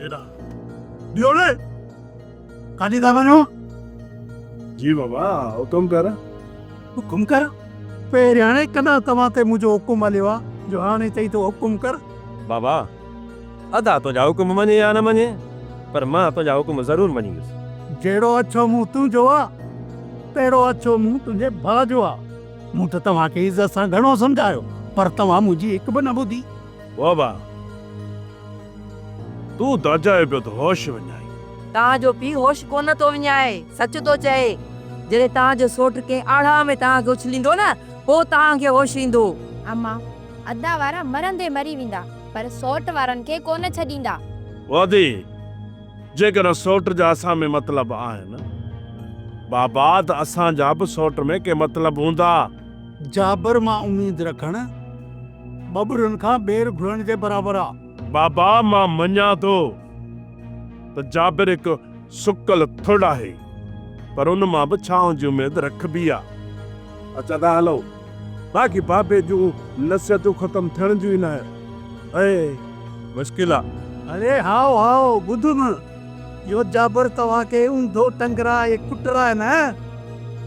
هيڏانهن. ڏيو ڙي. ڪاڏي ٿا وڃو؟ جي بابا، حڪم ڪر. حڪم ڪر؟ پهرياڻي ڪڏهن توهان تي منهنجو حڪم هليو آ، جو هاڻي چئين ٿو حڪم ڪر؟ بابا، ادا تنهنجا حڪم مڃي يا نه مڃي، پر مان تنهنجا حڪم ضرور مڃيندس. جهڙو اڇو منهن تنهنجو آ، تهڙو اڇو منهن تنهنجي ڀاء جو آ. مون ته توهان کي عزت سان گهڻو سمجهايو، پر توهان منهنجي هڪ به نه ٻڌي. بابا، تون ته اجايو پيو ٿو هوش وڃائين. توهان جو پيء هوش ڪونه ٿو وڃائي، سچ ٿو چئي. جڏهن توهان جو سوٽ ڪنهن آڙاهه ۾ توهان کي اڇليندو نه، پوء توهان کي هوش ايندو. اما، ادا وارا مرندي مري ويندا، پر سوٽ وارن کي ڪونه ڇڏيندا. وادي، جيڪڏهن سوٽ جا اسان ۾ مطلب آهن، بابا ته اسان جا به سوٽ ۾ ڪي مطلب هوندا. جابر مان اميد رکڻ ٻٻرن کان ٻير گهرڻ جي برابر آ. بابا مان مڃان ٿو ته جابر هڪ سڪل ٿڙ آهي پر ان مان به ڇانو جي اميد رکبي آ. اچا ٿا هلو. باقي بابي جون نصيحتون ختم ٿيڻ جون ئي ناهن. اي مشڪل آ. اڙي هائو هائو ٻڌم اهو جابر توهان کي اونڌو ٽنگرائي ڪٽرائي نه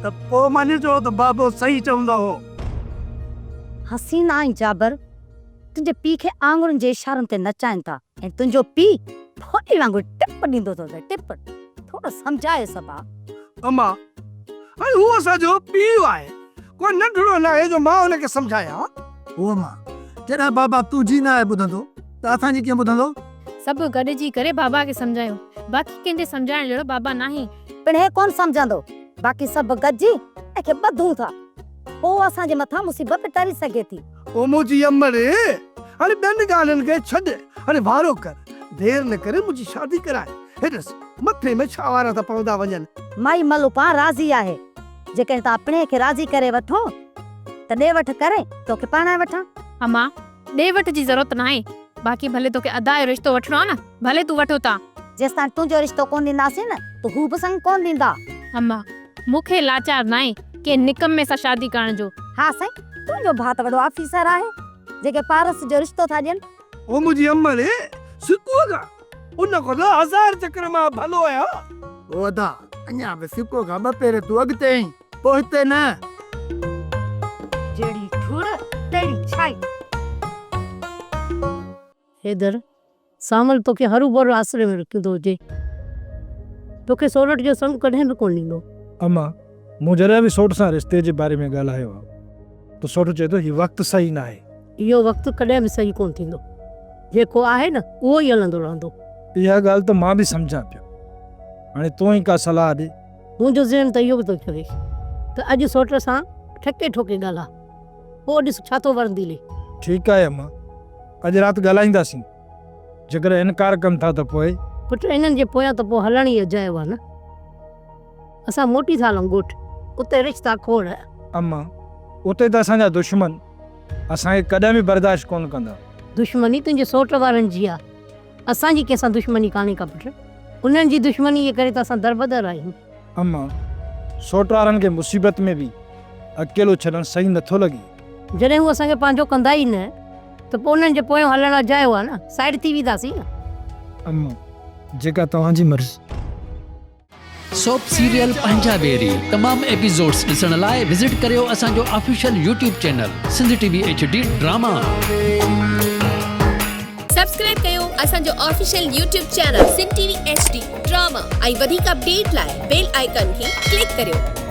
ته پوء مڃجو ته بابو صحيح چوندو هو. حسينا ۽ جابر تنهنجي پيء کي آڱرين جي اشارن تي نچائين ٿا ۽ تنهنجو پيء ڦوٽي وانگر ٽپ ڏيندو ٿو اچي ٽپ. ٿورو سمجهايوس ابا. اما، هاڻي هو اسان جو پيء آهي، ڪو ننڍڙو ناهي جو مان هن کي سمجهايان. هو اما، جڏهن بابا تنهنجي ناهي ٻڌندو ته اسان جي ڪيئن ٻڌندو؟ سڀ گڏجي ڪري بابا کي سمجهايون، باقي ڪنهن جي سمجهائڻ جهڙو بابا ناهي. پڻهين ڪونه سمجهندو، باقي سڀ گڏجي ان کي ٻڌون ٿا. پوء اسان جي مٿان مصيبت ٽري سگهي ٿي. او منهنجي امڙ، هاڻي ٻين ڳالهين کي ڇڏ، هاڻي وارو ڪر، دير نه ڪري منهنجي شادي ڪراء. هي ڏس، مٿي ۾ ڇا وارا ٿا پوندا وڃن. مائي ملو پاڻ راضي آهي، جيڪڏهن توهان پڻهين کي راضي ڪري وٺو ته ڏي وٺ ڪري توکي پرڻائي وٺان. امان، ڏي وٺ جي ضرورت ناهي، باقي ڀلي توکي ادا جو رشتو وٺڻو آهي نه، ڀلي تون وٺ اتان. جيستائين تنهنجو رشتو ڪونه ڏينداسين نه ته هو به سڱ ڪونه ڏيندا. امان، مون کي لاچار ناهي ڪنهن نڪمي سان شادي ڪرڻ جو. ها سائين، تنهنجو ڀاء ته وڏو آفيسر آهي، جيڪي پارس جو رشتو ٿا ڏين. او منهنجي امڙ، سڪوء کان ان کان ته هزار چڪر مان ڀلو آهيان. او ادا، اڃا به سڪوء کان ٻه پير تون اڳتي آهين. پوئتي نه. جهڙي ڌوڙ تهڙي ڇائي. حيدر، سانول توکي هروڀرو آسري ۾ رکيندو هجي. توکي سورٺ جو سڱ ڪڏهن به ڪونه ڏيندو. اما، مون جڏهن به سوٽ سان رشتي جي باري ۾ ڳالهايو آ ته سوٽ چئي ٿو هي وقت صحيح ناهي. اهو وقت ڪڏهن به صحيح ڪونه ٿيندو. جيڪو آهي نه اهو ئي هلندو رهندو. اها ڳالهه ته مان به سمجهان پيو. هاڻي تون ئي ڪا صلاح ڏي. منهنجو ذهن ته اهو به ٿو چوي ته اڄ سوٽ سان ٺڪي ٺوڪي ڳالهاء، پوء ڏس ڇا ٿو ورندي ڏي. ٺيڪ آهي امان، اڄ رات ڳالهائينداسين. جيڪڏهن انڪار ڪن ٿا ته پوء؟ پٽ انهن جي پويان ته پوء هلڻ ئي اجايو آهي نه. اسان موٽي ٿا هلون ڳوٺ، اتي رشتا کوڙ. امان، اتي ته اسان جا دشمن اسان کي ڪڏهن به برداشت ڪونه ڪندا. دشمني تنهنجي سوٽ وارن جي آهي. اسان جي ڪنهن سان دشمني ڪانهي ڪا پٽ. انهن جي دشمني جي ڪري ته اسان دربدر آهيون. اما، سوٽ وارن کي مصيبت ۾ به اڪيلو ڇڏڻ صحيح نٿو لڳي. جڏهن هو اسان کي پنهنجو ڪندا ئي نه ته پوء انهن جي پويان هلڻ اجايو آهي نه. سائيڊ ٿي وينداسين نه. اما، جيڪا توهان جي مرضي. سوپ سيريل پنهنجا ويري تمام ايپيسوڊس ڏسڻ لاء وزٽ ڪريو اسان جو official YouTube channel Sindh T V H D drama. Subscribe ڪيو اسان جو official YouTube channel Sindh T V H D drama ۽ وڌيڪ اپڊيٽ لاء بيل آئيڪان کي ڪلڪ ڪريو.